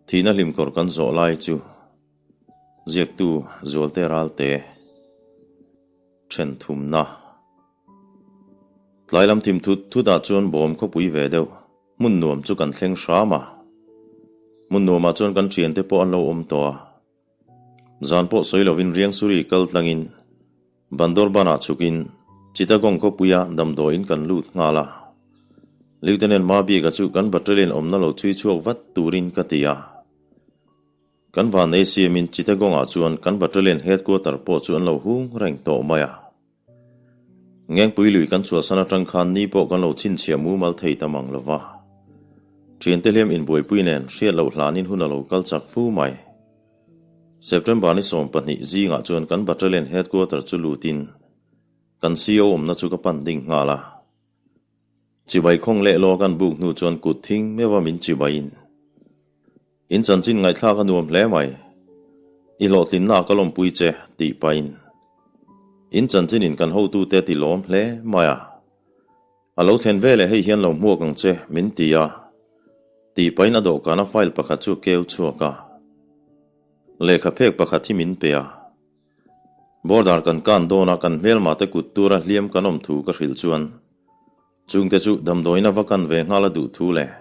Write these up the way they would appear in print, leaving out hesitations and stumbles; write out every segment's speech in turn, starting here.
Thihna hlimkawr kan zawh lai chu ziaktu Zualte Ralte then thumna. Tlai lam thim thut thut ah chuan bawm khawpui ve deuh hmun nuam chu kan thleng hram a. Hmun nuamah chuan kan thiante pawh an lo awm tawh a. Zan pawh sawi lovin Riangsuri kal tlangin Bandorban-ah chhukin Chittagong khawpuia damdawiin kan lut nghal a. Lieutenant Mabika chu kan battalion awmna lo chhui chhuak vat turin ka ti a. Kan van ei siamin Chittagong-ah chuan kan battalion headquarter pawh chu an lo hung reng tawh mai a. Ngengpui lui kan chhuahsan atang khan ni pawh kan lo chhinchhiah mumal thei ta mang lo va. Thiante hliam inbuaipui nen hriat loh hlanin hun a lo kal chak fu mai. September ni 20 zingah chuan kan battalion headquarter chu lutin kan CO awmna chu ka pan ding nghal a. Chibai khawng leh law kan buk hnu chuan kut thing meuha min chibaiin in chanchin ngaihthlak a nuam hle mai, i hlawhtlinna a ka lawmpui che tih pahin in chanchinin kan hotute ti lawm hle mai a. A lo thlen veleh hei hian lo hmuak ang che min ti a, tih pahin a dawhkana file pakhat chu keu chhuak a. Lehkha phek pakhat hi min pe a. Border kan kan dawn a, kan hmelma te kut tura hliam kan awm thu ka hrilh chuan chungte chu damdawiin a va kan ve nghal a duh thu leh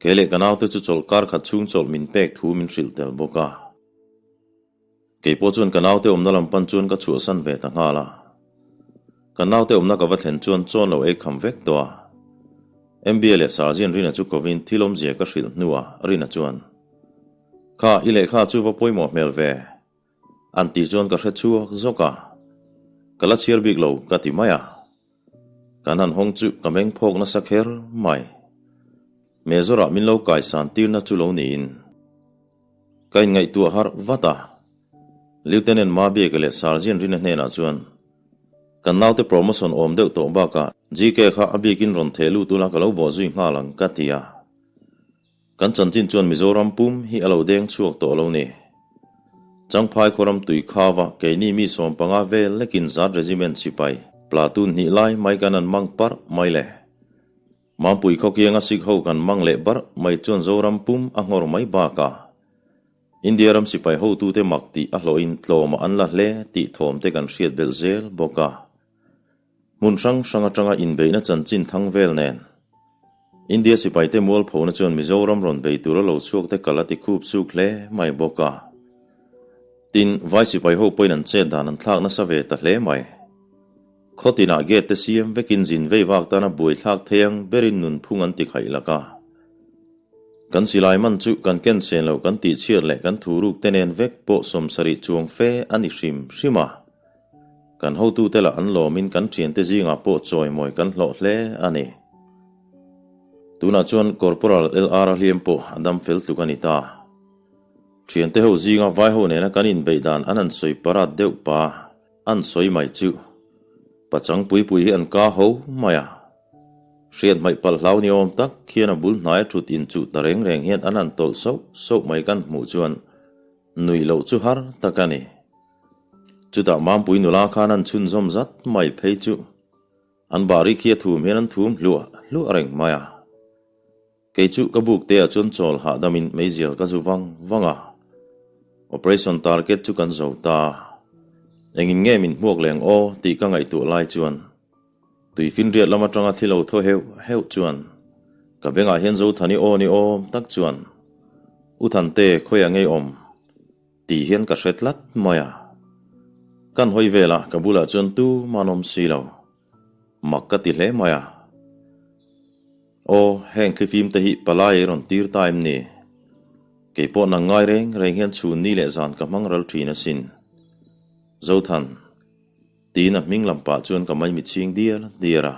kei leh ka naute chu chawlh kar khat chhung chawlh min pek thu min hrilh tel bawk a. Kei pawh chuan ka naute awmna lam pan chuan ka chhuahsan ve ta nghal a. Ka naute awmna ka va thlen chuan chawn lo ei kham vek tawh a. MBA leh Sergeant Rina chu kovin thil awmzia ka hrilh hnuah Rina chuan, Kha, i lehkha chu va pawimawh hmel ve. An tih chuan ka hre chhuak zawk a. Ka la chhiar bik lo ka ti mai a. Kan han hawng chu ka meng phawk nasa kher mai. Mezawrah min lo kaisan tirna chu lo niin. Ka inngaihtuah harh vat a. Lieutenant Mabiaka leh Sergeant Rina hnenah chuan, Kan naute promotion awm deuh tawh bakah GK kha a bikin rawn theh lut ula ka lo bawh zui nghal ang ka ti a. Kan chanchin chuan Mizoram pum hi a lo deng chhuak tawh lo ni. Changphai khawram tui khava keini mi 15 vel lekin zat regiment sipai platoon hnih lai mai kan an mang parh mai le. Mampui khawkianga Sikh ho kan mang leh barh mai chuan Zoram pum a nghawr mai bakah India ram sipai hotute mak tih a hlawhin tlawmah an la hle tih thawmte kan hriat belh zel bawk a. Hmun hrang hrang atanga inbeihna chanchin thang vel nen India sipaite mualphona chuan Mizoram rawn bei tura lo chhuakte kal a ti khup suk hle mai bawk a. Tin, vai sipai ho pawhin an chet dan an thlak nasa ve ta hle mai. Khaw tinah gate te siam vekin zin vei vak tana buai thlak thei ang berin nunphung an ti khaih lak a. Kan silai man chu kan ken chen lo kan tih chhiat leh kan thuruk te nen vek pawh 70 chuang fe a ni hrim hrim a. Kan hotute lah an lawmin kan thiante zingah pawh chawimawi kan hlawh hle a ni. Tunah chuan Corporal LR a hliam pawh a dam fel tluk a ni ta. Thiante ho zinga vai ho nena kan inbeih dan an han sawi parat deuh pa. An sawi mai chu. Pachang pui pui hi an ka ho mai a. Hriat hmaih palh hlau ni awm tak khian a bul hnaia thut inchuh ta reng reng hian an han tawlh sauh sauh mai kan hmuh chuan nuih loh chu har tak a ni. Chutah Mampui nula khan an chhunzawm zat mai phei chu an bari khi a thum hian an thum hluah hluah reng mai a. Kei chu ka buk te ah chuan chawl hahdamin meizial ka zu vang vang a. Operation target chu kan zo ta. Engin nge min hmuak leng aw tih ka ngaihtuah lai chuan tuifinriat lam atanga thil lo thaw heuh heuh chuan ka bengah hian Zothani aw ni awm tak chuan U Thante khawiah ngei awm tih hian ka hre tlat mai a. Kan hawi velah ka bulah chuan tu man awm si lo. Mak ka ti hle mai a. Aw, heng thlifim te hi palai ei rawn tir ta em ni? Kei pawh nang ngai reng reng hian chhun ni leh zan ka hmang ral thin asin. Zothan, tiin a hming lam pah chuan ka mai mitchhing dial diar a.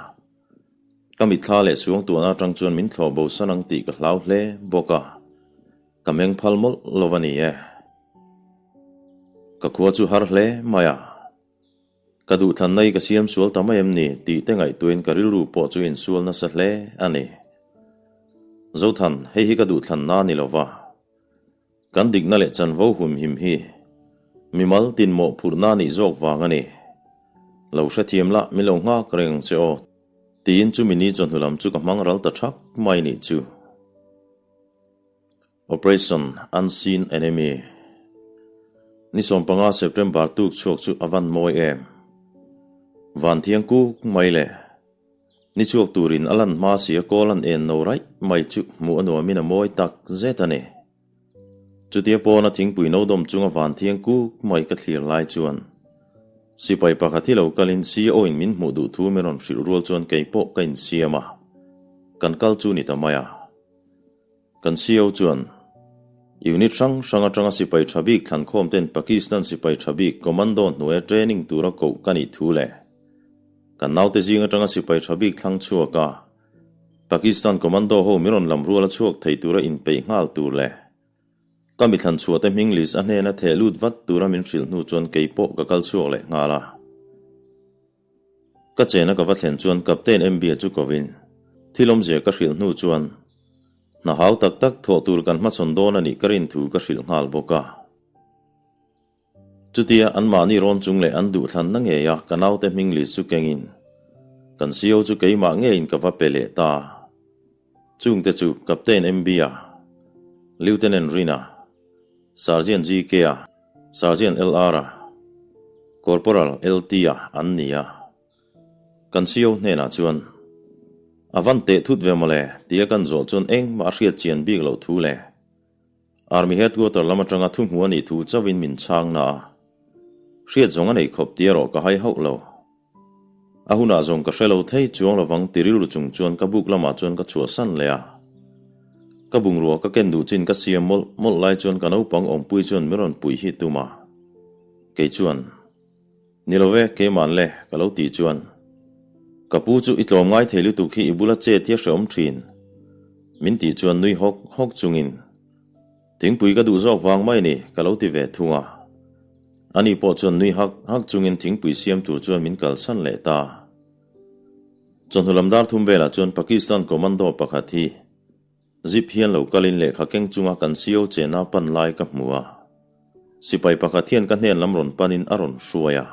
Ka mitthla leh suangtuahna atang chuan min thlawh bo san ang tih ka hlau hle bawk a. Ka meng phal mawlh lo a ni e. Ka khua chu har hle mai a. Ka duhthlanna hi ka siam sual ta mai em ni tih te ngaihtuahin ka rilru pawh chu insual nasa hle a ni. Zothan, hei hi ka duhthlanna a ni lo va. Kan dikna leh chanvo humhim hi mimal tin mawhphurhna a nih zawk vang a ni. Lo hrethiam la, min lo nghak reng ang che aw, tiin chumi ni chawhnu lam chu ka hmang ral ta thak mai nih chu. Operation Unseen Enemy Ni 15 September tuk chhuak chu a van mawi em. Van thiang kuk mai le. Ni chhuak turin a lan hma si a kawl an en no raih mai chu hmuh a nuamin a mawi tak zet a ni. Chutia pawna thingpui no dawm chunga van thiang kuk mai ka thlir lai chuan sipai pakhat hi lo kalin CEO in min hmuh duh thu min rawn hrilh rual chuan kei pawh ka insiam a, kan kal chu ni ta mai a. Kan CEO chuan, Unit hrang hrang atanga sipai tha bik thlankhawm ten Pakistan sipai tha bik commando hnuaia training tura koh ka nih thu leh kan naute zing atanga sipai tha bik thlang chhuak a Pakistan commando ho min rawn lam ruala chhuak thei tura inpeih nghal tur leh ka mi thlan chhuah te hming list a hnena theh lut vat tura min hrilh hnu chuan kei pawh ka kal chhuak leh nghal a. Ka chena ka va thlen chuan Captain MB-a chu kovin thil awmzia ka hrilh hnu chuan hna hau tak tak thawh tur kan hmachhawn dawn a nih ka rin thu ka hrilh nghal bawk a. Chutia anmahni rawn chung leh an duhthlanna ngeia ka naute hming list chu kengin kan CO chu keimah ngeiin ka va pe leh ta. Chungte chu Captain MB-a, Lieutenant Rina, Sergeant GK-a, Sergeant LR-a, Corporal LT-a an ni a. Kan CO hnenah chuan, A van teh thut ve mawle, tia kan zawh chuan engmah a hriat chian bik loh thu le. Army Headquarter lam atanga thu hmu a nih thu chauhin min chhang na a. Hriat zawng a nei khawp tih erawh ka hai hauh lo. A hunah zawng ka hre lo thei chuang lovang ti rilru chung chuan ka buk lamah chuan ka chhuahsan leh a. Ka bungrua ka ken duh chin ka siam mawlh mawlh lai chuan ka naupang awmpui chuan min rawn puih hi tum a. Kei chuan. Ni lo ve, keiman le, ka lo tih chuan. Ka pu chu i tlawm ngai thei lutuk hi i bula chet hi a hreawm thin. Min tih chuan nui hawk hawk chungin, Thingpui ka duh zawk vang mai ni, ka lo ti ve thung a. Ani pawh chuan nui hak hak chungin thingpui siam tur chuan min kalsan leh ta. Chawhnu lam dar thum velah chuan Pakistan commando pakhat hi Zip hian lo kalin lehkha keng chunga kan CO chena pan lai ka hmu a. Sipai pakhat hian ka hnen lam rawn panin a rawn hruai a.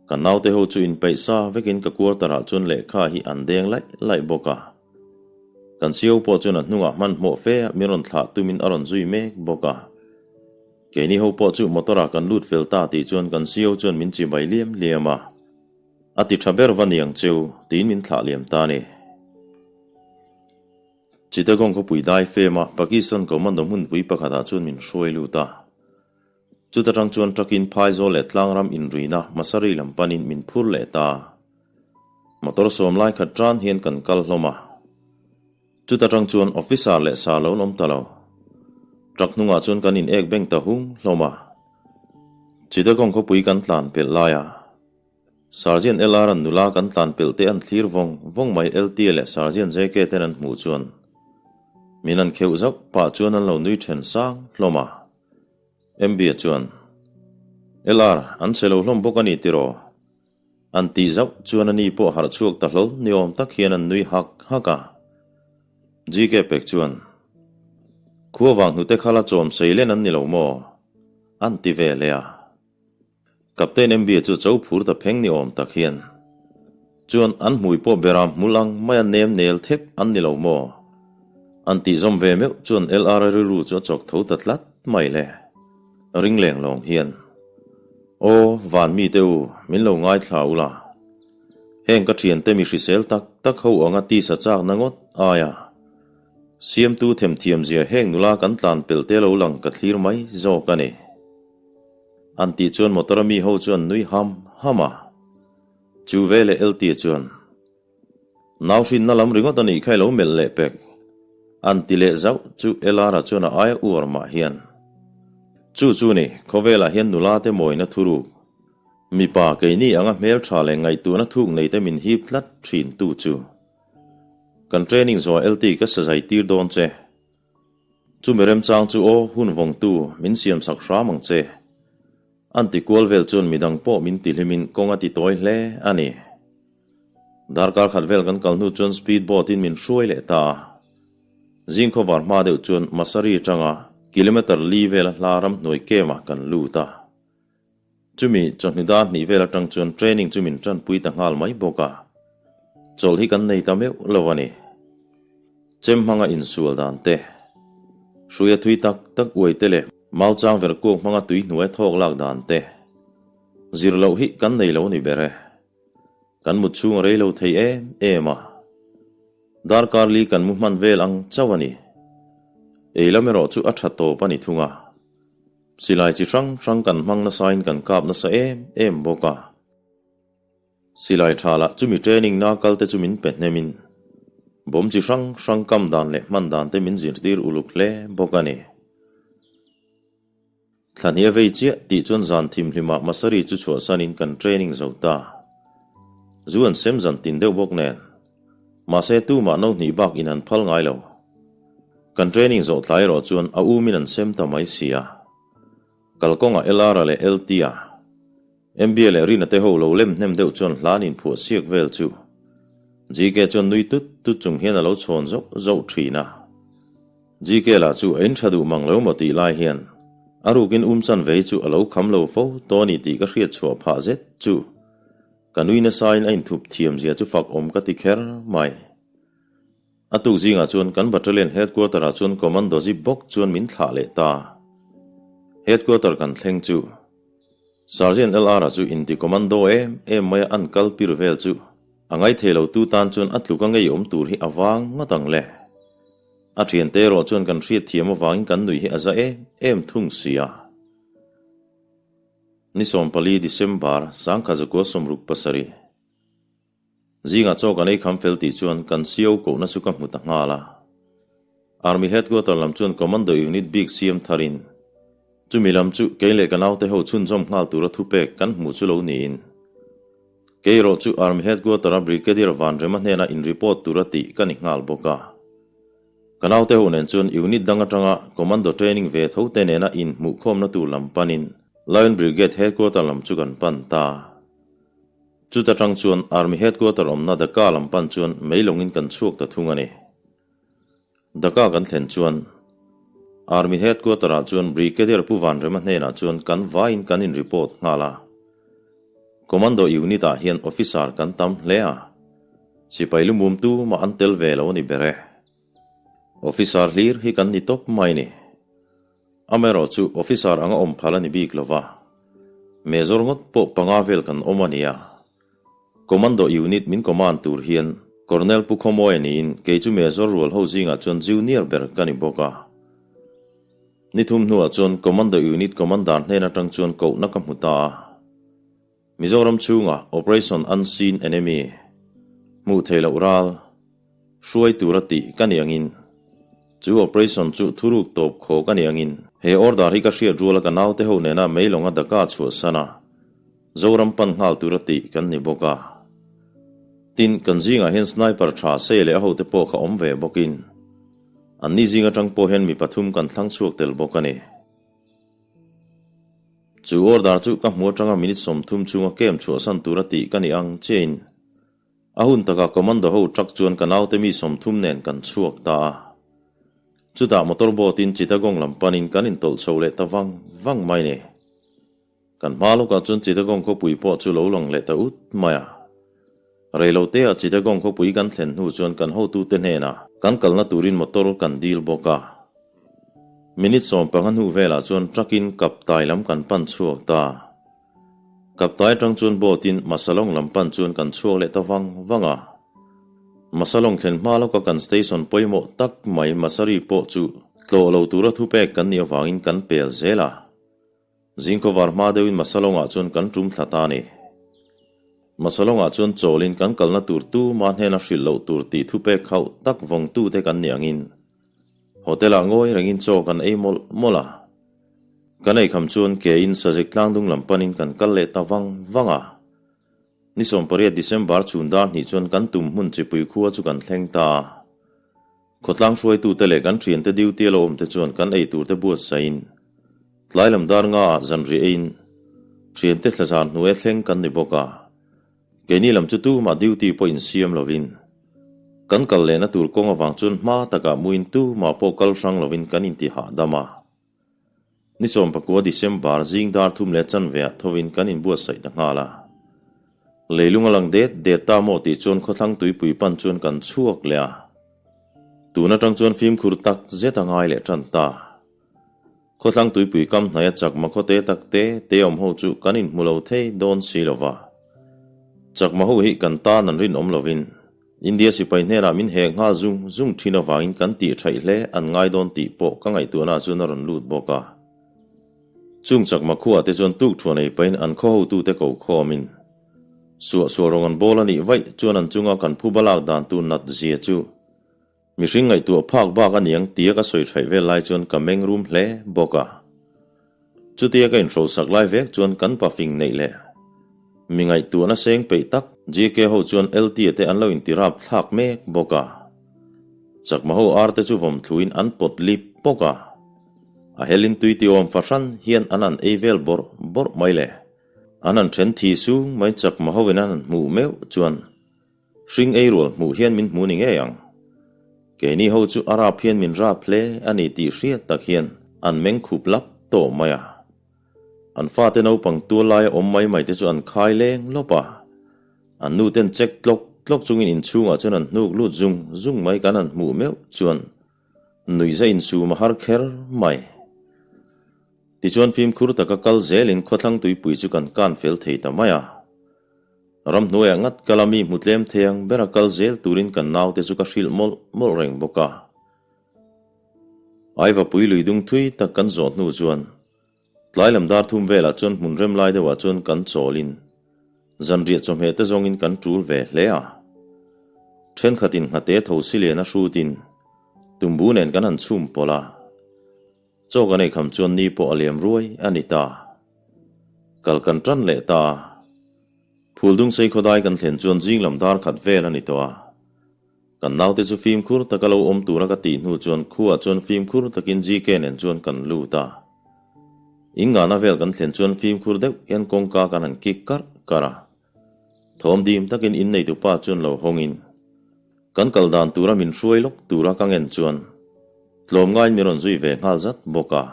Ka naute ho chu inpeih sa vekin ka quarter ah chuan lehkha hi an deng laih laih bawk a. Kan CO pawh chuan a hnungah hmanhmawh fe a min rawn thlah tumin a rawn zui mek bawk a. Keini ho pawh chu motor ah kan lut fel ta tih chuan kan CO chuan min chibai liam liam a. A ti tha ber va niang cheu tiin min thlah liam ta a ni. Chittagong khawpui dai fema Pakistan commando hmunpui pakhatah chuan min hruai lut a. Chuta tang chuan truck-in phaizawl leh tlangram inruina Masari lam panin min phur leh ta. Motor sawm lai khat tan hian kan kal hlawm a. Chuta tang chuan officer leh sa lo an awm ta lo. Truck hnungah chuan kan in ek beng ta hung hlawm a. Chittagong khawpui kan tlan pelh lai a. Sergeant LR-a'n nula kan tlan pelh te an thlir vawng vawng mai LT leh Sergeant JK ten an hmuh chuan min an kheuh zauh pah chuan an lo nui then sang hlawm a. MB-a chuan, LR, an che lo hlawm bawk a ni tiraw? An tih zauh chuan ani pawh harh chhuak ta hlawl ni awm tak hian an nui hak hak a. GK pek chuan, Khua vang hnute kha la chawm sei len an ni lo maw? An ti ve leh a. Captain MB chu cho phur ta pheng ni awm tak hian chuan an hmui pawh beram hmul ang mai a nem nel thep an ni lo maw? An tih zawm ve meuh chuan LR rilru chu a chawk tho ta tlat mai le. Ring leng lawng hian, Aw, van mite u, min lo ngaithla ula. Heng ka thiante mi hrisel tak tak ho anga tisa chakna ngawt aia siamtu themthiamzia heng nula kan tlan pel te lo lang ka thlir mai zawk a ni. An tih chuan motor a mi ho chu an nui ham ham a. Chu veleh LT chuan, Nau hrinna lam ringawt a nih kha i lo melh leh pek. An ti leh zauh chu LR-a chuan a aia uar mah hian, Chu chu ni, khawvelah hian nula te mawina thuruk, mipa keini anga hmeltha leh ngaihtuahna thuk nei te min hip tlat thin tu chu. Kan training zawh LT ka sazai tir dawn che. Chumi remchang chu aw hun vawngtu min siam sak hram ang che. An ti kual vel chuan midang pawh min ti hlimin kawng a ti tawi hle a ni. Darkar khat vel kan kal hnu chuan speed boat in min hruai leh ta a. Zing khawvar hma deuh chuan Masari atanga kilometer li vela hla ramhnuai camp ah kan lut a. Chumi chawhnu dar hnih vel atang chuan training chu min tanpui ta nghal mai bawk a, chawlh hi kan nei ta meuh lo a ni. Chem hmanga insual dan te, Hruia thui tak tak uai te leh mau chang ver kuak hmanga tui hnuai thawk lak dan te zir loh hi kan nei lo ni ber e. Kan mut chhung a rei lo thei em em a. Darkar li kan mu hman vel ang chauh a ni. Ei lam erawh chu a tha tawp a ni thung a. Silai chi hrang hrang kan hmang nasain kan kap nasa em em bawk a. Silai tha lah chumi training na kal te chu min pe hnem in bomb chi hrang hrang kam dan leh hman dan te min zirtir uluk hle bawk a ni. Thla hnih a vei chiah tih chuan zan thimhlimah Masari chu chhuahsan in kan training zo ta. Zu an sem zan tin deuh bawk nen. Mahse tumah no hnih bak in an phal ngai lo. Kan training zawh tlai erawh chuan a um in an sem ta mai si a. Kalkawngah LR-a leh LT-a, MBA leh Rina te ho lo lem hnem deuh chuan hlan inphuah siak vel chu GK chuan nui tut tut chung hian a lo chhawn zauh zauh thin a. GK lah chu a intha duh mang lo maw tih lai hian a rukin um chan vei chu a lo kham lo fo tawh a ni tih ka hriat chhuah phah zet chu ka nui nasain a inthup thiam zia chu fak awm ka ti kher mai. A tuk zingah chuan kan battalion headquarter ah chuan commando zip bawk chuan min thlah leh ta. Headquarter kan thleng chu Sergeant LR-a chu inti commando em em maia an kal pir vel chu a ngaithei lo tu tan chuan a tluk a ngeiawm tur hi a vang ngawt ang le. A thiante erawh chuan kan hriat thiam avangin kan nui hi a za em em thung sia. Ni 14 December sangkha zakua 67. Zingah chaw kan ei kham fel tih chuan kan CO kohna chu ka hmu ta nghal a. Army Headquarter lam chuan Commando Unit bik siam tharin chumi lam chu kei leh ka naute ho chhunzawm nghal tura thupek kan hmuh chu lo niin kei erawh chu Army Headquarter-a Brigadier Vanrema hnena in report tura tih ka ni nghal bawk a. Ka naute ho nen chuan unit dang atanga Commando training ve tho te nena inhmuhkhawmna tur lam panin Lion Brigade Headquarter lam chu kan pan ta. Chuta tang chuan Army Headquarter awmna Dhaka lam pan chuan mei lawngin kan chhuak ta thung a ni. Dhaka kan thlen chuan Army Headquarter ah chuan Brigadier Pu Vanrema hnenah chuan kan vaiin kan in report nghal a. Commando Unit ah hian Officer kan tam hle a, sipai lumum tu mah an tel ve lo a ni ber e. Officer hlir hi kan ni tawp mai ni. Amaherawh chu officer anga awm phal a ni bik lo va, Major ngawt pawh panga vel kan awm a nia. Commando unit min command tur hian Colonel Pu Khawmawia niin kei chu Major rual ho zingah chuan junior ber ka ni bawk a. Ni thum hnuah chuan Commando unit commander hnen atang chuan kohna ka hmu ta a. Mizoram chhunga Operation Unseen Enemy, hmuh theih loh ral, hruai tura tih ka ni angin, chu operation chu thuruk tawp khaw ka ni angin, he order hi ka hriat ruala ka naute ho nena Meilawnga Dhaka chhuahsan a, Zoram pan nghal tura tih kan ni bawk a. Tin, kan zingah hian sniper tha sei leh a hote pawh kha awm ve bawkin, anni zing atang pawh hian mi pathum kan thlang chhuak tel bawk a ni. Chu order chu ka hmu atanga minute 30 chhunga camp chhuahsan tura tih ka ni ang chiahin a hun takah commando ho truck chuan ka naute mi 30 nen kan chhuak ta a. Chutah motor boat in Chittagong lam panin kan intawlh chho leh ta vang vang mai ni. Kan hma lawkah chuan Chittagong khawpui pawh chu lo lang leh ta ut mai a. Reiloteah Chittagong khawpui kan thlen hnu chuan kan hotute hnenah kan kalna turin motor kan dil bawk a. Minute 15 hnu velah chuan truck-in Kaptai lam kan pan chhuak ta. Kaptai atang chuan boat-in Masalong lam pan chuan kan chhuak leh ta vang vang a. Masalong thlen hma lawka kan station pawimawh tak mai Masari pawh chu tlawh lo tura thupek kan nih avangin kan pel zel a. Zingkhawvar hma deuhin Masalongah chuan kan tum thla ta a ni. Masalongah chuan chawlin kan kalna tur tuma hnena hrilh loh tur tih thupek khauh tak vawngtute kan nih angin Hotel-ah ngawi rengin chaw kan ei mawlh mawlh a. Kan eikham chuan kein Sazik tlangdung lam panin kan kal leh ta vang vang a. Ni 18 December chhun dar hnih chuan kan tum hmun chipui khua chu kan thleng ta a. Khawtlang hruaitute leh kan thiante duty a lo awmte chuan kan ei turte buatsaihin tlai lam dar nga ah zanriah eiin thiante thlazar hnuaia thleng kan ni bawk a. Keini lam chu tumah duty pawh insiam lovin kan kal lehna tur kawng avang chuan hma takah muin tumah pawh kal hrang lovin kan inti hahdam a. Ni 19 December zing dar thum leh chanveah thovin kan inbuatsaih ta nghal a. Leilung a lang det det ta maw tih chuan khawthlang tuipui pan chuan kan chhuak leh a. Tun atang chuan fimkhur tak zet a ngai leh tan ta. Khawthlang tuipui kam hnaia chakma khawte tak te te awm ho chu kan inhmu lo thei dawn si lo va. Chakma ho hi kan tan an rinawm lovin India sipai hnenah min hek nghal zung zung thin avangin kan tih thaih hle an ngai dawn tih pawh ka ngaihtuahna chuan a rawn lut bawk a. Chung chakma khuaah te chuan tuk thuan ei pahin an khaw hotute ko khawmin suahsual rawng an bawl a nih vaih chuan an chunga kan phuba lak dan tur nat zia chu Mihring ngaihtuah phak bak a niang tia ka sawi thaih vel lai chuan ka meng rum hle bawk a. Chutia ka inhrosak lai vek chuan kan pa fing neih leh mi ngaihtuahna seng peih tak GK ho chuan LT te an lo intirap thlak mek bawk a. Chakma ho ar te chu vawm thluin an pawt lip bawk a. A helin tui ti awm fahran hian an han ei vel bawrh bawrh mai le. An han then thi sung mai chakma hovin an han hmuh meuh chuan Hring ei rual hmuh hian min hmu ni ngei ang. Keini ho chu a rap hian min rap hle a ni tih hriat tak hian an meng khup lap tawh mai a. An fate naupang tual laia awm mai mai te chu an khai leng lawp a. An nu ten check tlawk tlawk chungin inchhungah chuan an hnuk lut zung zung mai kan han hmuh meuh chuan nuihza insum a har kher mai. Tichuan fimkhur taka kal zelin khawthlang tuipui chu kan kan fel thei ta mai a. Ramhnuaiah ngat kala mi hmu tlem thei ang bera kal zel turin kan naute chu ka hrilh mawlh mawlh reng bawk a. Aivapui lui dung thui tak kan zawh hnu chuan tlai lam dar thum velah chuan hmun rem lai deuhah chuan kan chawlin zanriah chawhmeh te zawngin kan tul ve hle a. Thenkhatin nghate tho si lian a hrutin tumbu nen kan han chhum pawlh a. Chaw kan eikham chuan ni pawh a liam ruai a ni ta. Kal kan tan leh ta a. Phuldung sei khawdai kan thlen chuan zing lam dar khat vel a ni tawh a. Kan naute chu fimkhur taka lo awm tura ka tih hnu chuan khuaah chuan fimkhur takin GK nen chuan kan lut a. Inngahna vel kan thlen chuan fimkhur deuh hian kawngka kan han kik karh karh a. Thawm dim takin inneitupa chuan lo hawngin kan kal dan tura min hruai lawk tura ka ngen chuan tlawmngaiin min rawn zui ve nghal zat bawk a.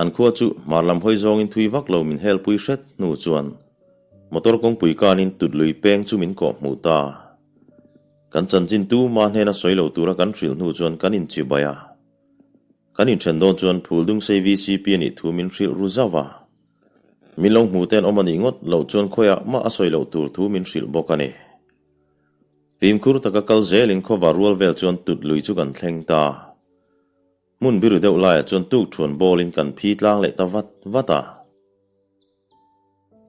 An khua chu hmar lam hawi zawngin thui vak lo min helpui hret hnu chuan motor kawngpui kanin tut lui peng chu min kawh hmuh ta. Kan chanchin tu mah hnena sawi lo tura kan hrilh hnu chuan kan inchibai a. Kan inthen dawn chuan Phuldungsei VCP a nih thu min hrilh ru zauh a. Min lo hmu ten awm a nih ngawt loh chuan khawiah mah a sawi loh tur thu min hrilh bawk a ni. Fimkhur taka kal zelin khawvar rual vel chuan tut lui chu kan thleng ta. Hmun biru deuh laiah chuan tuk thuan bawlin kan phi tlang leh ta vat vat a.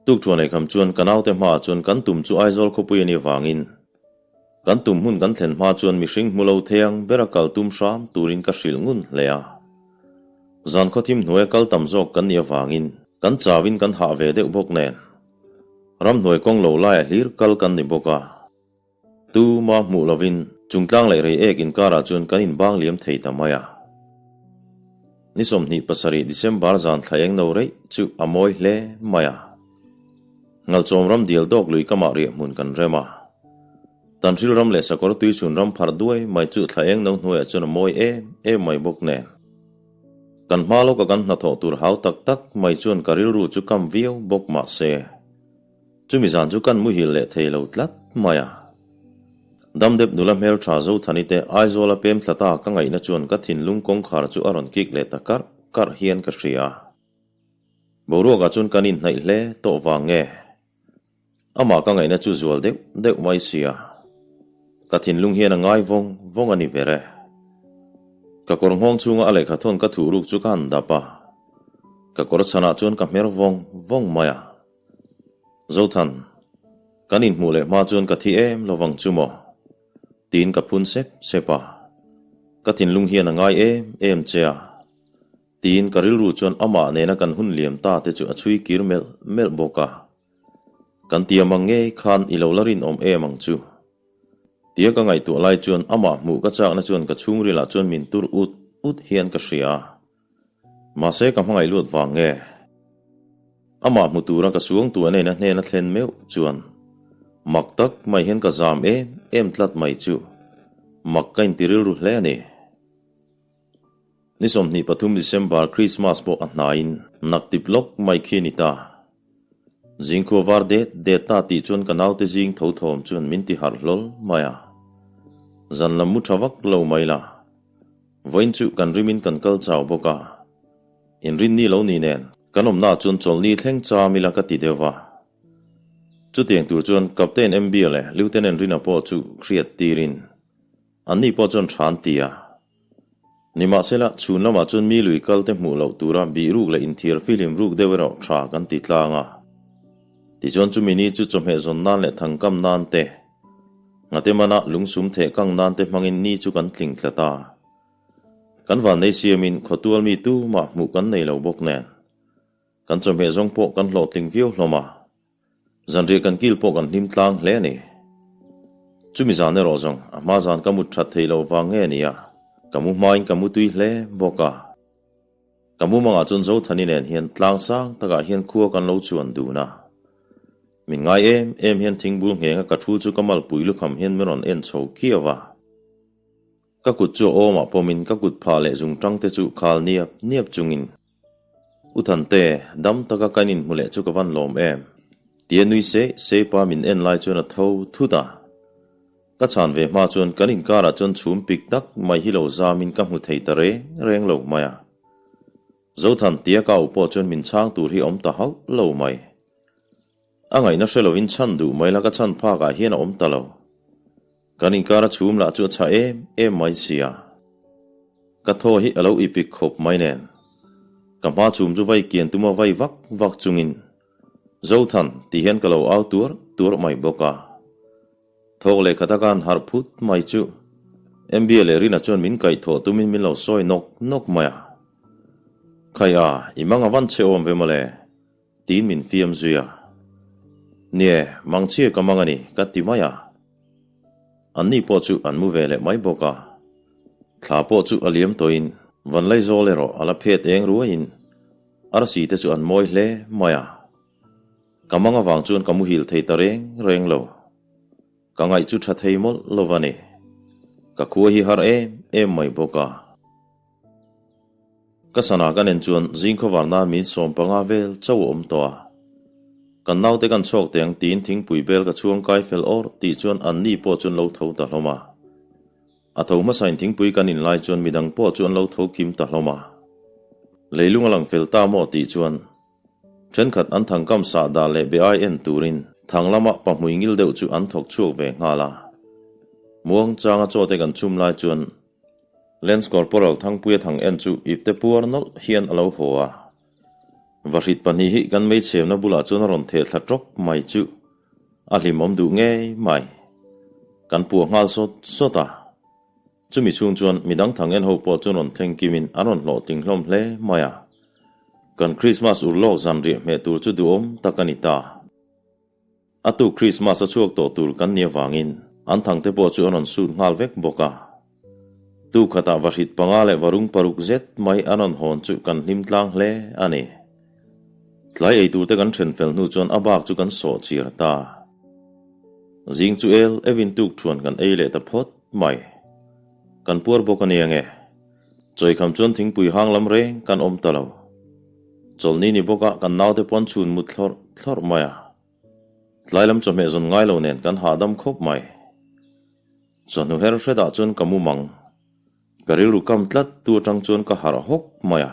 Tuk thuan eikham chuan ka naute hmaah chuan kan tum chu Aizawl khawpui a nih vangin kan tum hmun kan thlen hma chuan mihring hmu lo thei ang bera kal tum hram turin ka hrilh ngun hle a. Zan khawthim hnuaia kal tam zawk kan nih avangin kan chauin kan hah ve deuh bawk nen. Ramhnuai kawng lo laiah hlir kal kan ni bawk a. Tuma hmuh lovin chungtlang leh rei ek inkarah chuan kan inbang liam thei ta mai a. Ni 27 December zan thla eng no reih chu a mawi hle mai a. Ngalchawm ram dial dawk lui kamah riah hmun kan rem a. Tanhril ram leh sakawr tuichhun ram pharh duai mai chu thla eng no hnuaiah chuan a mawi em em mai bawk nen. Kan hma lawka kan hnathawh tur hau tak tak mai chuan ka rilru chu kam viau bawk mah se. Chumi zan chu kan muhil leh thei lo tlat mai a. Damdep nula hmeltha Zothani te Aizawla pem thla ta ka ngaihna chuan ka thinlung kawngkhar chu a rawn kik leh ta karh karh hian ka hria. Boruakah chuan kan inhnaih hle tawh vang nge? Amah ka ngaihna chu zual deuh deuh mai sia. Ka thinlung hian a ngai vawng vawng a ni ber e. Ka kawr nghawng chhunga a lehkha thawn ka thuh ruk chu ka han dap a. Ka kawr chhanah chuan ka hmer vawng vawng mai a. Zothan, kan inhmuh leh hma chuan ka thi em lovang chu maw? Tiin ka phun sep sep a. Ka thinlung hian a ngai em em che a. Tiin ka rilru chuan amah nena kan hun liam ta te chu a chhui kir melh melh bawk a. Kan tiam ang ngei khan i lo la rinawm em ang chu. Tia ka ngaihtuah lai chuan amah hmuh ka chakna chuan ka chhungrilah chuan min tur ut ut hian ka hria. Mahse ka hmangaih luat vang nge? Amah hmu tura ka suang tu a neihna hnena thlen meuh chuan mak tak mai hian ka zam em em tlat mai chu mak ka inti rilru hle a ni. Ni 23 December Christmas pawh a hnaiin nak tip lawk mai khi a ni ta. Zingkhua var det det ta tih chuan ka naute zing tho thawm chuan min ti harh hlawl mai a. Zan lam mu tha vak lo mai la. Vawiin chu kan rimin kan kal chau bawk a. Inrinni lo ni nen, kan awmnaah chuan chawlhni thleng cham ila ka ti deuh va. Chutiang tur chuan Captain MB leh Lieutenant Rina pawh chu hriat tirin anni pawh chuan tha an ti a. Nimahsela, chhun lamah chuan mi lui kal te hmuh loh tura bih ruk leh inthiar fihlim ruk deuh erawh tha kan ti tlang a. Tichuan chumi ni chu chawhmeh zawn nan leh thangkam nan te, nghate mana lungsum theh kang nan te hmangin ni chu kan tling tlat a. Kan vannei siamin khawtual mi tumah hmuh kan nei lo bawk nen, kan chawhmeh zawng pawh kan hlawhtling viau hlawm a, zanriah kan kil pawh kan hlim tlang hle a ni. Chumi zan erawh zawng a hma zan ka mut that thei lo vang nge nia, ka mu hmain ka mu tui hle bawk a. Ka mumangah chuan Zothani nen hian tlang sang takah hian khua kan lo chuan dun a. Min ngai em em hian thingbul nghenga ka thu chu ka malpui lukham hian min rawn en chho kiau a. Ka kut chu a awmah pawmin ka kut phah leh zung tang te chu khal niap niap chungin, U Thante, dam taka ka inhmu leh chu ka van lawm em? Tia nui sei sei pa min en lai chuan a tho thut a. Ka chhan ve hma chuan kan inkarah chuan chhum pik tak mai hi lo zamin ka hmu thei ta reng reng lo mai a. Zothan tia ka au pawh chuan min chhang tur hi awm ta hauh lo mai. A ngaihna hre lovin chhan duh mai la ka chhan phakah hian a awm ta lo. Kan inkar a chhum lah chu a chhah em em mai sia. Ka thaw hi a lo ipik khawp mai nen. Ka hma chhum chu vai kian tuma vai vak vak chungin Zothan tih hian ka lo au tuar tuar mai bawk a. Thawk leh khat a kan harh phut mai chu MBA leh Rina chuan min kaih thawh tumin min lo sawi nawk nawk mai a. Khai a, i mang a van che awm ve mawle. Tiin min fiam zui a. Nie, mangchhia ka mang a ni, ka ti mai a. Anni pawh chu an mu ve leh mai bawk a. Thla pawh chu a liam tawhin Vanlaizawl erawh a la phet eng ruaiin arsi te chu an mawi hle mai a. Ka mang avang chuan ka muhil thei ta reng reng lo. Ka ngaih chu tha thei mawlh lo va ni. Ka khua hi har em em mai bawk a. Ka sana ka nen chuan zing khawvar nan min 15 vel chauh a awm tawh a. Kan naute kan chhuak teh ang tiin thingpui bel ka chhuang kai fel awr tih chuan anni pawh chu an lo tho ta hlawm a. A tho hmasain thingpui kan in lai chuan midang pawh chu an lo tho kim ta hlawm a. Leilung a lang fel ta maw tih chuan thenkhat an thangkam sah dah leh be ai en turin thang lama pahmui ngil deuh chu an thawk chhuak ve nghal a. Muang changa chaw te kan chum lai chuan Lance Corporal Thangpuia thang en chu ipte puar nawlh hian a lo haw a. Vahrit pahnih hi kan meichhemna bulah chuan a rawn theh thla tawp mai chu a hlimawm duh ngei mai. Kan puah nghal sawt sawt a. Chumi chhung chuan midang thang en ho pawh chuan rawn thleng kimin an rawn hlawhtling hlawm hle mai a. Kan Krismas urlawk zanriah hmeh tur chu duhawm tak a ni ta. A tuk Krismas a chhuak tawh tur kan nih avangin an thangte pawh chu an rawn sut nghal vek bawk a. Tuk khatah vahrit panga leh varung paruk zet mai an rawn hawn chu kan hlim tlang hle a ni. Tlai ei turte kan then fel hnu chuan a bak chu kan sawh chir ta. Zing chu el evin tuk thuan kan ei leh ta phawt mai. Kan puar bawk a ni ange. Chawikham chuan thingpui hang lam reng kan awm ta lo. Chawlhni ni bawkah kan naute pawn chhun mut thlawrh thlawrh mai a. Tlai lam chawhmeh zawn ngai lo nen kan hahdam khawp mai. Chawhnu her hretah chuan ka mu mang. Ka rilru kam tlat tu atang chuan ka harh hawk mai a.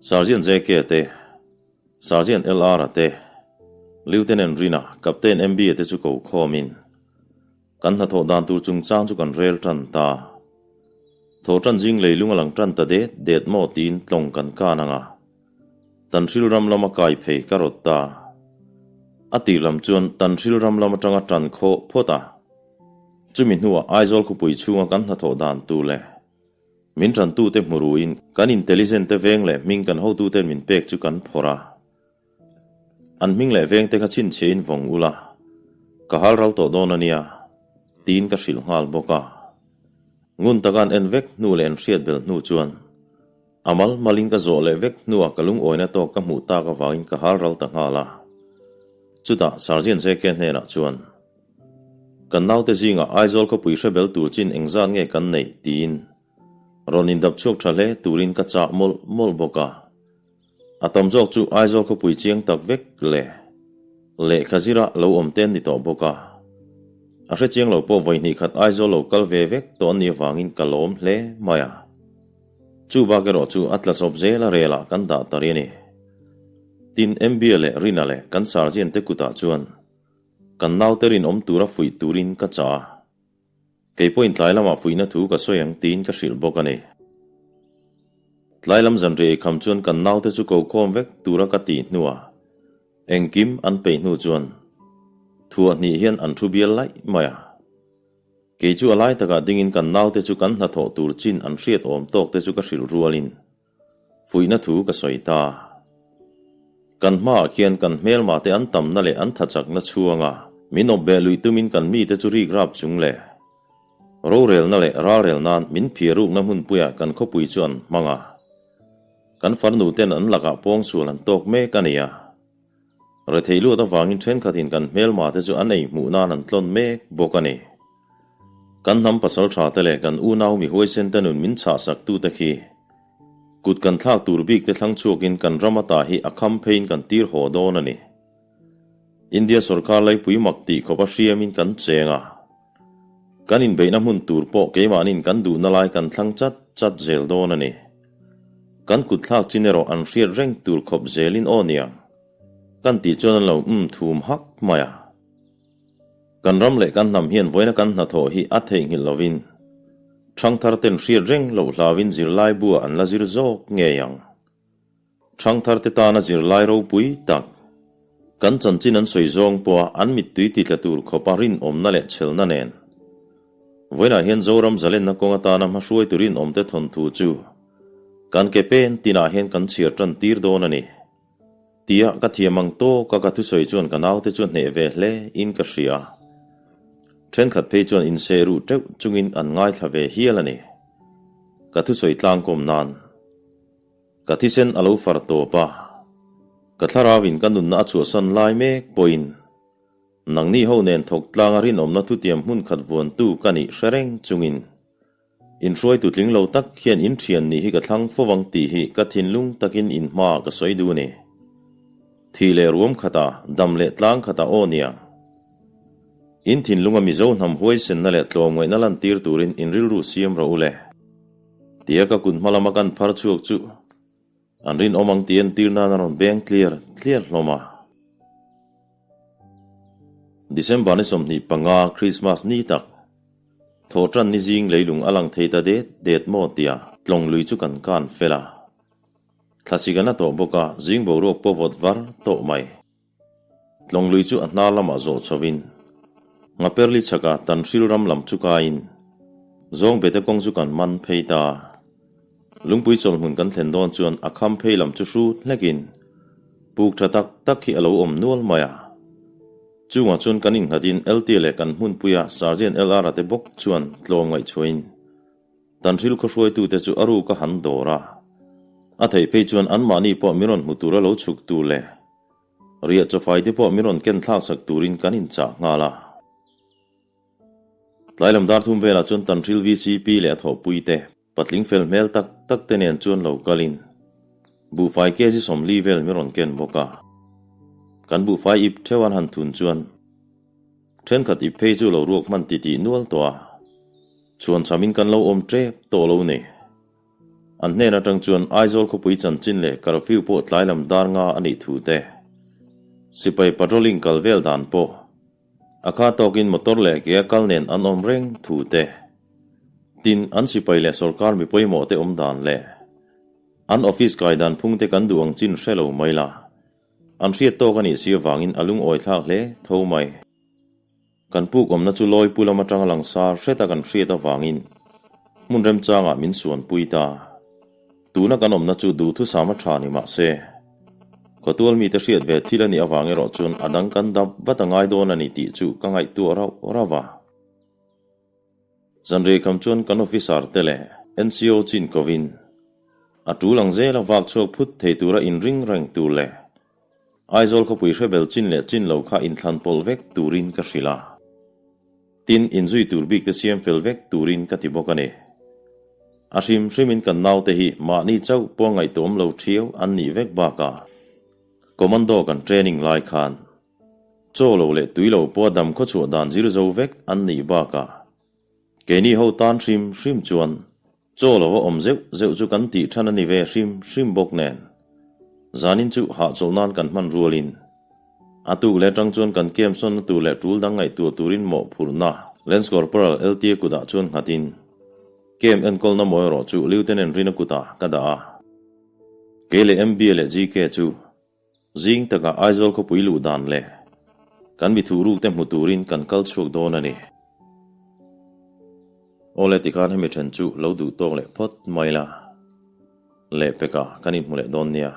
Sergeant JK te, Sergeant LR a te, Lieutenant Rina, Captain MB a te chu ko khawmin kan hnathawh dan tur chungchang chu kan rel tan ta. Thaw tan zing leilung a lang tan ta det det maw tiin tlawng kan kan ang a. Tanhril ram lama kai phei ka rawt ta. A tir lam chuan Tanhril ram lam atanga tan khawh phawt a. Chumi hnuah Aizawl khawpui chhunga kan hnathawh dan tur leh min tantute hmu ruin kan intelligent te veng leh hming kan hotuten min pek chu kan phawrh a. An hming leh vengte kha chhinchhiahin vawng ula, ka hal ral tawh dawn a nia, tiin ka hrilh nghal bawk a. Ngun taka an en vek hnu leh an hriat bel hnu chuan A mal malin ka zawh leh vek hnuah ka lungawina tawk ka hmuh tak avangin ka hal ral ta nghal a. Chutah Sergeant JK hnenah chuan, Kan naute zingah Aizawl khawpui hre bel tur chin engzat nge kan neih? tiin rawn indap chhuak tha hle turin ka chah mawlh mawlh bawk a. A tam zawk chu Aizawl khawpui chiang tak vek leh lehkha zira lo awm te an ni tawh bawk a. A hre chiang lo pawh vawi hnih khat Aizawl lo kal ve vek tawh an nih avangin ka lawm hle mai a. Chu bak erawh chu a tla chawp zel a rel ah kan dah ta rih a ni. Tin, MBA leh Rina leh kan sergeant te kutah chuan kan naute rinawm tura fuih turin ka chah a. Kei pawhin tlai lamah fuihna thu ka sawi ang tiin ka hrilh bawk a ni. Tlai lam zanriah eikham chuan kan naute chu ko khawm vek tura ka tih hnuah engkim an peih hnu chuan thuah hnih hian an thu bial laih mai a. Kei chu a lai takah dingin kan naute chu kan hnathawh tur chin an hriat awm tawk te chu ka hrilh rualin fuihna thu ka sawi ta. Kan hmaah khian kan hmelma te an tamna leh an thachakna chhuanga min awp beh luih tumin kan mite chu rik rap chung leh rorelna leh ralrel nan min phiar rukna hmunpuiah kan khawpui chu an hmang a. Kan farnu ten an lakah pawngsual an tawk mek a ni a. Retheih luat avangin thenkhatin kan hmelma te chu an ei hmuh nan an tlawn mek bawk a ni. Kan hnam pasal tha te leh kan unau mi huaisen te nun min chhahsak tu te khi kut kan thlak tur bik te thlang chhuakin kan ram ata hi a kham pheiin kan tir haw dawn a ni. India sorkar laipui mak tih khawpa hriamin kan cheng a. Kan inbeihna hmun tur pawh keimahnin kan duhna lai kan thlang chat chat zel dawn a ni. Kan kut thlak chin erawh an hriat reng tur khawp zelin aw niang. Kan tih chuan an lo um thum hak mai a. Kan ram leh kan hnam hian vawiina kan hnathawh hi a theihnghilh lovin ṭhangthar ten hriat reng loh hlauin zirlai buah an la zir zawk ngei ang. Ṭhangthar te tana zirlai ropui tak, kan chanchin an sawi zawng pawha an mittui titla tur khawpa rinawmna leh chhelna nen. Vawiinah hian Zoram zalenna kawng atana hmahruaitu rinawmte thawnthu chu kan ke pen tinah hian kan chhiar tan tir dawn a ni. Tia ka thiam ang tawka ka thusawi chuan ka naute chu hneh ve hle in ka hria. Thenkhat phei chuan inseh ruh teuh chungin an ngaithla ve hial a ni. Ka thusawi tlangkawm nan. Ka thisen a lo far tawp a, ka thlarauin ka nunna a chhuahsan lai mek pawhin nangni ho nen thawk tlanga rinawmna thutiam hmun khat vuantu ka nih hre reng chungin inhruaitu tling lo tak hian in thian nih hi ka thlang fo vang tih hi ka thinlung takin in hma ka sawi duh ni. Thih leh ruam khatah, dam leh tlang khatah aw nia. In thinlunga Mizo hnam huaisenna leh tlawmngaihna lantir turin in rilru siam rawh u le. Tia ka kut hma lama kan phar chhuak chu an rinawm ang tih entir nan a rawn beng tliar tliar hlawm a. December ni 25 Christmas ni tak, thawhtan ni zing leilung a lang thei ta det det maw tia tlawng lui chu kan kan fel a. Thlasik an la tawh bawk a, zing boruak pawh vawt var tawh mai. Tlawng lui chu a hnar lamah zawh chhovin Ngaperli chhakah Tanhril ram lam chu kaiin Zawngbete kawng chu kan man phei ta. Lungpui chawlhmun kan thlen dawn chuan a kham phei lam chu hrut hlekin puk tha tak tak hi a lo awm nual mai a. Chungah chuan kan innghatin LT leh kan hmunpuia Sergeant LR-a te bawk chuan tlawm ngaihchhuahin Tanhril khawhruaitute chu a ruk a han dawr a. A theih phei chuan anmahni pawh min rawn hmu tura lo chhuk tur leh Riah chawfai te pawh min rawn ken thlak sak turin kan inchah nghal a. Tlai lam dar thum velah chuan Tanhril VCP leh a thawhpui te, patling fel hmel tak tak te nen chuan lo kalin buhfai kg 40 vel min rawn ken bawk a. Kan buhfai ip theuh an han thun chuan thenkhat ip phei chu lo ruak hman titih nual tawh a, chhuan chhamin kan lo awm tep tawh lo ni. An hnen atang chuan Aizawl khawpui chanchin leh curfew pawh tlai lam dar nga a nih thu te, sipai patrolling kal vel dan pawh a kha tawkin motor leh ke a kal nen an awm reng thu te, tin an sipai leh sorkar mi pawimawh te awm dan leh an office kai dan phung te kan duh ang chin hre lo mai la, an hriat tawk a nih si avangin a lungawi thlak hle tho mai. Kan puk awmna chu lawi pu lam atanga langsar hreta kan hriat avangin hmun remchangah min suanpui ta. Tuna kan awmna chu duhthusam a tha ni mah se, khawtual mite hriat ve thil a nih avang erawh chuan a dang kan dap vat a ngai dawn a ni tih chu ka ngaihtuah rauh rauh a. Zanrei kham chuan kan officer te leh NCO chin kovin a tul ang zela vak chhuak phut thei tura inring reng tur leh Aizawl khawpui hrebel chin leh chin lo kha inthlan pawlh vek turin ka hrilh a. Tin, inzui tur bik te siam fel vek turin ka ti bawk a ni. A hrim hrimin kan naute hi mahni chauh pawh ngaihtuahawm lo thiau an nih vek bakah Commando kan training lai khan chaw lo leh tui lo pawha dam khawchhuah dan zir zo vek an nih bakah keini ho tan hrim hrim chuan. Chaw lova awm zeuh zeuh chu kan tih than a ni ve hrim hrim bawk nen, zanin chu hahchawlh nan kan hman rualin a tuk leh atang chuan kan camp sawnna tur leh tul dang ngaihtuah turin mawhphurhna Lance Corporal LTA kutah chuan nghatin camp enkawlna maw erawh chu Lieutenant Rina kutah ka dah a. Kei leh MB leh GK chu Zing takah Aizawl khawpui luh dan leh kan mi thuhruk te hmu turin kan kal chhuak dawn a ni. Awle tikhan hemi then chu lo duh tawk leh phawt mai la, lehpekah kan inhmu leh dawn nia.